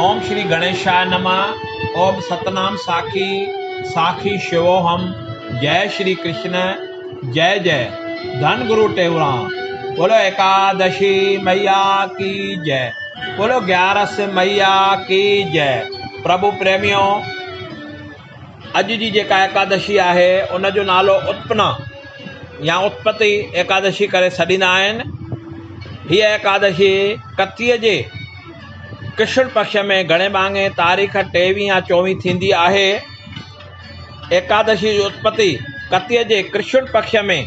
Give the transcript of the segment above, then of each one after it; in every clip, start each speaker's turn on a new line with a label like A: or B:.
A: اوم شري گڻيشاء نمه اوم ستنام ساکي ساکي شووهم جئي شري ڪرشن جئي جئي ڌن گرو ٽيئونرام بولو ايڪادشي مئيا ڪي جئي بولو گيارس مئيا ڪي جئي پرڀو پريميو اڄ جي جيڪا ايڪادشي آهي ان جو نالو اتپنا يا اتپتي ايڪادشي ڪري سڏيندا آهن. هيء ايڪادشي ڪتيء جي ڪرشن پڪش ۾ گهڻي ڀاڱي تاريخ ٽيويهه يا چوويهه ٿيندي آهي. ايڪادشي جي اتپتي ڪتيء جي ڪرشن پڪش ۾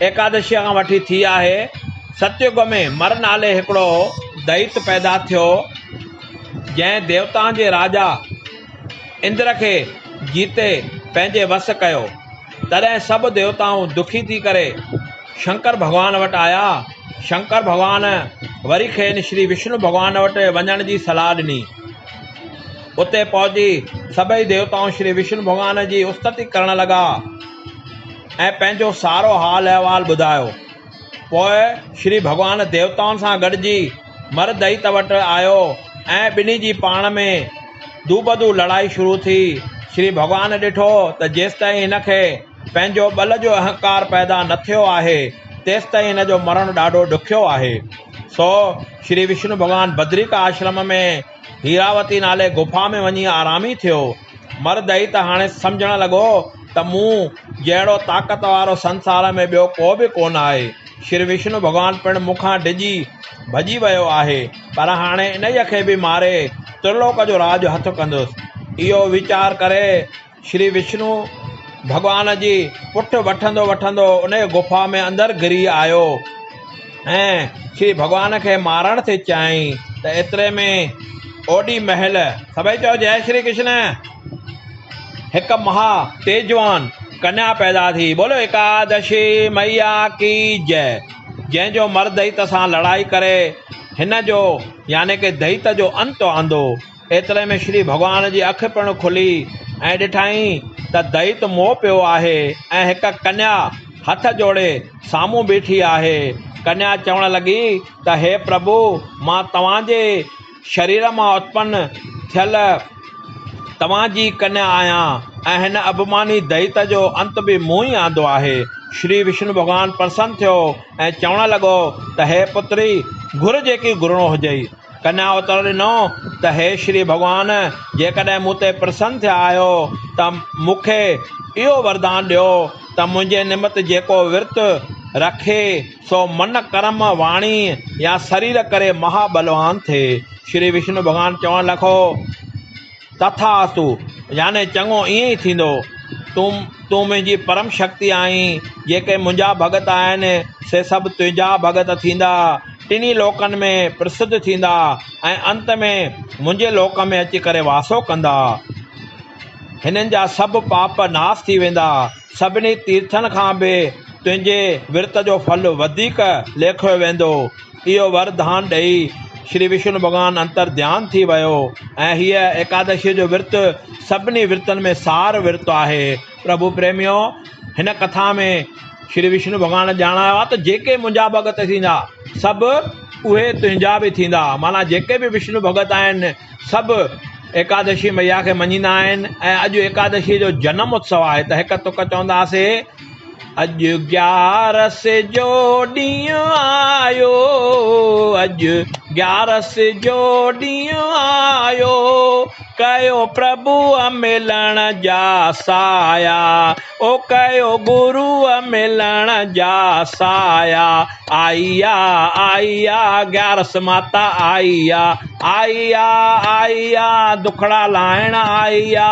A: ايڪادشيء کان وٺي ٿي آهي. ستيگ ۾ مر نالي هڪڙو دئيت پيدا ٿيو، جنهن ديوتائن جي راجا اندر کي جيتي پنهنجي وس ڪيو. تڏهن سڀ ديوتائون دکي ٿي ڪري شنڪر ڀڳوان وٽ آيا. شنڪر ڀڳوان وري کين شري وشنو ڀڳوان وٽ وڃڻ جي صلاح ڏني. اتي پهچي سڀئي ديوتائون شري وشنو ڀڳوان جي استتي ڪرڻ لڳا ۽ پنهنجو سارو حال احوال ٻڌايو. پوء شري ڀڳوان ديوتائن سان گڏجي مر دئيت وٽ آيو ۽ ٻنهي جي پاڻ ۾ دوبدو لڙائي شروع ٿي. شري ڀڳوان ڏٺو ته جيستائين هن کي پنهنجو ٻل جو اهنڪار پيدا نه ٿيو آهي، تيستائين هن جو مرڻ ڏاڍو ڏکيو آهي. سو شري وشنو ڀڳوان بدريڪا آشرم ۾ هيراوتي نالي گڦا ۾ وڃي آرامي ٿيو. مر دئيت هاڻي سمجهڻ لڳو ته مون جهڙو طاقت وارو سنسار ۾ ٻيو ڪو به ڪونه آهي. شري وشنو ڀڳوان پڻ مون کان ڊڄي ڀڄي ويو آهي، پر هاڻي انهيء کي به ماري ترلوڪ جو راڄ هٿ ڪندس. اهو ويچار ڪري شري وشنو ڀڳوان جي پٺ وٺندو وٺندو انهيء گڦا ۾ اندر گهري آيو ۽ شري ڀڳوان کي مارڻ ٿي چاهيائين ته ايتري ۾ اوڏي مهل سڀئي چئو جئه شري ڪرشن! هڪ مها تيجوان ڪنيا پيدا ٿي. بولو ايڪادشي مئيا ڪي جئه! جنهن جو مر دئيت سان لڙائي ڪري هن جو يعني ڪه دئيت جو انت آندو. ايتري ۾ شري ڀڳوان جي اک پڻ کلي ۽ ڏٺائين ته دئيت مئو پيو آهي ۽ هڪ ڪنيا هٿ جوڙي سامهون بيٺي آهي. ڪنيا چوڻ لڳي ته هي پرڀو! مان توهان جي شرير مان اتپن ٿيل توهان جي ڪنيا آهيان ۽ هن اڀماني دئيت جو انت به مون ئي آندو آهي. شري وشنو ڀڳوان پرسن ٿيو ۽ چوڻ لڳو ته هي پتري! گهر جيڪي گهرڻو هجئي. ڪنيا اتر ڏنو ته هي شري ڀڳوان! جيڪڏهن مون تي پرسن ٿيا آهيو ته مون کي اهو وردان ڏيو ته منهنجي نمت جيڪو ورت رکي سو من، ڪرم، واڻي يا سرير ڪري مها ٻلوان ٿئي. شري وشنو ڀڳوان چوڻ لڳو. تٿاستو، يعني چڱو ائين ئي ٿيندو. تون تون منهنجي پرم شڪتي آهين، جيڪي منهنجا ڀڳت آهن، سي سڀ تنهنجا ڀڳت ٿيندا، ٽنهي لوڪن ۾ پرسڌ ٿيندا ۽ انت ۾ منهنجي لوڪ ۾ اچي ڪري واسو ڪندا. هنن جا سڀ پاپ ناس ٿي ويندا. سڀني تيرٿن کان به تنهنجي ورت جو ڦل وڌيڪ ليکيو ويندو. اهو ور ڌان ڏئي شري وشنو ڀڳوان انتر ڌيان ٿي ويو ۽ هيء ايڪادشيء جو ورت سڀني ورتن ۾ سار ورت آهي. پرڀو پريميو! هن ڪٿا ۾ شري وشنو ڀڳوان ڄاڻايو آهي ته جيڪي منهنجا ڀڳت ٿيندا، سڀ اهي تنهنجا به ٿيندا. معنيٰ جيڪي به وشنو ڀڳت آهن، سڀ ايڪادشي مئيا کي مڃيندا آهن ۽ اڄ ايڪادشيء جو جنم اتسو آهي ته هڪ تڪ چونداسين. اڄ گيارس جو ڏينهن آيو اڄ گيارس جو ڏينهن آيو ڪيو پرڀوء ملڻ جا سايا او ڪيو گروء ملڻ جا سايا آئي آ آئي آ گيارس ماتا آئي آ آئي آ آئي آ دکڙا لاهڻ آئي آ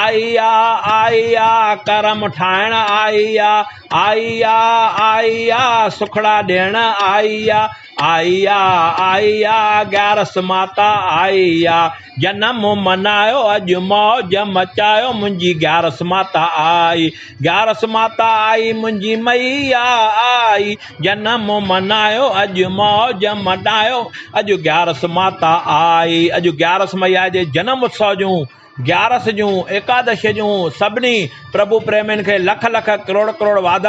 A: آئي آ آئي آ ڪرم ٺاهڻ آئي آ آئي آ آئي آ سکڙا ڏيڻ آئي آ آئي آ آئي آ گيارس ماتا آئي آ جنم منايو اڄ موج مچايو منهنجي گيارس ماتا آئي گيارس ماتا آئي منهنجي مئيا آئي جنم منايو اڄ موج مڏايو اڄ گيارس ماتا آئي اڄ گيارس مئيا جي جنم اتسو جون گيارس جون ايڪادشي جون سڀني پرڀو پريمين کي لک لک ڪروڙ ڪروڙ واڌايون.